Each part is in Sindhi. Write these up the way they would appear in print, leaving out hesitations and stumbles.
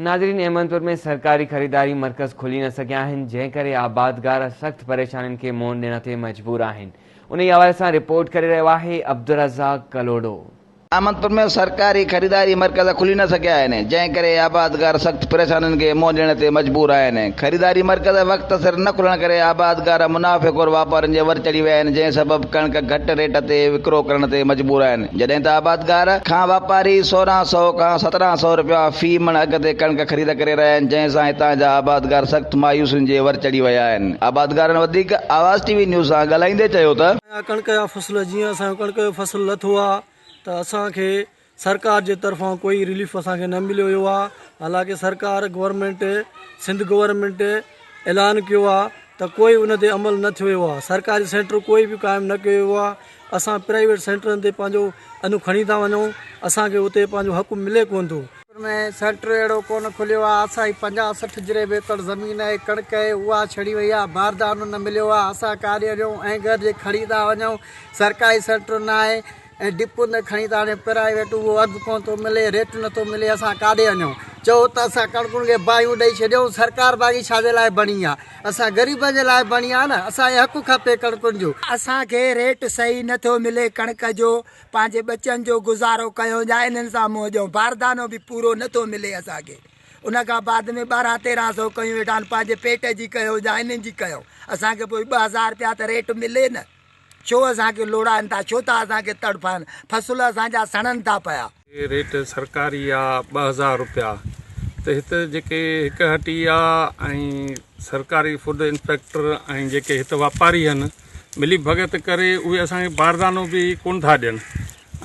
ناظرين احمدپور ۾ سرڪاري خريداري مرڪز کلي نه سگهيا آهن جنهن ڪري آبادگار سخت پريشانين کي منهن ڏيڻ تي مجبور آهن انهي حوالي سان رپورٽ ڪري رهيو آهي عبدالرزاق ڪلهوڙو. احمدپور ۾ سرڪاري خريداري مرڪز کلي نه سگهيا آهن جنهن ڪري آبادگار سخت پريشانين کي منهن ڏيڻ تي مجبور آهن خريداري مرڪز وقت سر نه کلڻ ڪري آبادگار منافعي خور واپارين جي ور چڙهي ويا آهن جنهن سبب ڪڻڪ گهٽ ريٽ تي وڪرو ڪرڻ تي مجبور آهن جڏهن ته آبادگار کان واپاري 16 سئو کان 17 سئو رپيا في مڻ اگهه تي ڪڻڪ خريد ڪري رهيا آهن جنهن سان هتان جا آبادگار سخت مايوسين جي ور چڙهي ويا آهن آبادگارن وڌيڪ آواز ٽي وي نيوز سان ڳالهائيندي چيو ته. ڪڻڪ جا فصل جيئن اسان جو ڪڻڪ جو فصل لٿو آ ته اسان کي سرڪار جي طرفان ڪوئي رليف اسان کي نه مليو ويو آ حالانڪه سرڪار گورنمينٽ سنڌ گورنمينٽ اعلان ڪيو آ ته ڪوئي ان تي عمل نه ٿيو ويو آ سرڪاري سينٽر ڪوئي به قائم نه ڪيو ويو آ اسان پرائيويٽ سينٽرن تي پنهنجو ان کڻي ٿا وڃون اسان کي اتي پنهنجو حق ملي ڪونه ٿو. ۾ سينٽر اهڙو ڪونه کليو آ اسان جي 50 60 جريب ايڪڙ زمين آهي ڪڻڪ آهي اها ڇڙي وئي آ باردانو نه مليو آ اسان ڪاڏي وڃون ۽ گهر جي کڻي ٿا وڃون سرڪاري سينٽر نه آهي ۽ ڊپو نه کڻي ٿا وڃون پرائيويٽ اهو اگهه ڪونه ٿو ملي ريٽ نه ٿو ملي اسان ڪاڏي وڃون چئو ته اسان ڪڻڪن کي باهيون ڏئي ڇڏيون سرڪار باقي ڇا جي لاء بڻي آ اسان غريبن جي لاء بڻي آ نه اسان کي حق کپي ڪڻڪن جو. اسان کي ريٽ صحيح نه ٿو ملي ڪڻڪ جو پنهنجي ٻچن جو گذارو ڪيون يا انهن سان منهن ڏيون باردانو به پورو نه ٿو ملي اسان کي ان کان بعد ۾ 12 13 سو ڪيون ويٺا آهن پنهنجي پيٽ جي ڪيون يا انهن جي ڪيون اسان کي پوء 2000 رپيا ته ريٽ ملي نه ڇو اسان کي لوڙائن ٿا ڇو ٿا اسان کي تڙڦائن فصل اسان جا سڙن ٿا پيا. ريٽ سرڪاري آ 2000 روپيا ته هت جيڪي هڪ هٽي آ ۽ سرڪاري فوڊ انسپيڪٽر ۽ جيڪي هت واپاري هن ملي ڀڳت ڪري اهي اسان کي باردانو به ڪون ٿا ڏين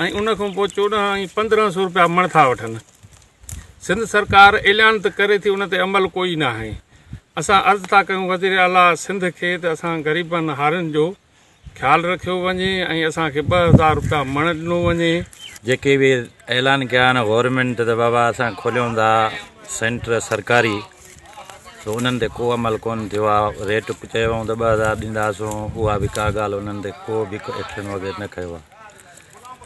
۽ ان کان پوء 14 ۽ 15 سو روپيا مڻ ٿا وٺن سنڌ سرڪار اعلان ته ڪري ٿي ان تي عمل ڪوئي ناهي اسان عرض ٿا ڪيون وزير اعليٰ سنڌ کي ته اسان غريبن هارين جو خيال رکيو وڃي ۽ اسان کي 2000 روپيا مڻ ڏنو وڃي. جيڪي به اعلان ڪيا آهن گورنمينٽ ته بابا اسان کوليون ٿا سينٽر سرڪاري سو انهن تي ڪو عمل ڪون ٿيو آهي ريٽ چيو هئائون ته 2000 ڏينداسون اها به ڪا ڳالهه انهن تي ڪو به ايڪشن وغيره نه کنيو آهي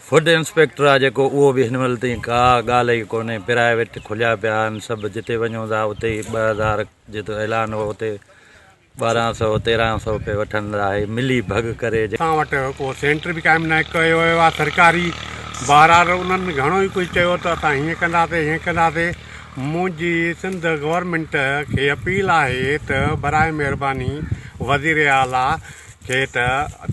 فوڊ انسپيڪٽر آهي جيڪو اهو به هن مهل تائين ڪا ڳالهه ئي ڪونهي پرائيويٽ کليا پيا آهن سڀ جتي وڃون ٿا اتي ئي 2000 جتي اعلان هو اتي 12 سئو 13 سئو پئي وٺندا آهي ملي ڀڳ ڪري. اسان وٽ ڪو سينٽر به قائم نه ڪيو ويو آهي سرڪاري بهرحال انهن گهڻو ئي ڪجهه چيو ته اسان هيئن ڪنداسي هيئن ڪنداسي منهنجي سنڌ گورنمينٽ کي اپيل آهي ته برائي مهرباني وزير اعليٰ کي ته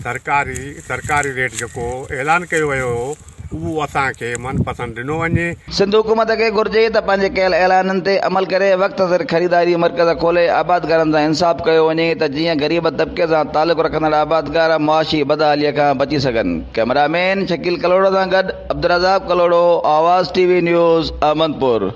سرڪاري سرڪاري ريٽ جيڪو اعلان ڪيو ويو هو اهو اسان کي من پسند ڏنو وڃي. سنڌ حڪومت کي گهرجي ته پنهنجي ڪيل اعلانن تي عمل ڪري وقت سر خريداري مرڪز کولي آبادگارن سان انصاف ڪيو وڃي ته جيئن غريب طبقي سان تعلق رکندڙ آبادگار معاشي بدحالي کان بچي سگهن. ڪئميرا مين شڪيل ڪلهوڙو سان گڏ Abdulrazzaq Kalhoro, Awaz T V news, Ahmedpur.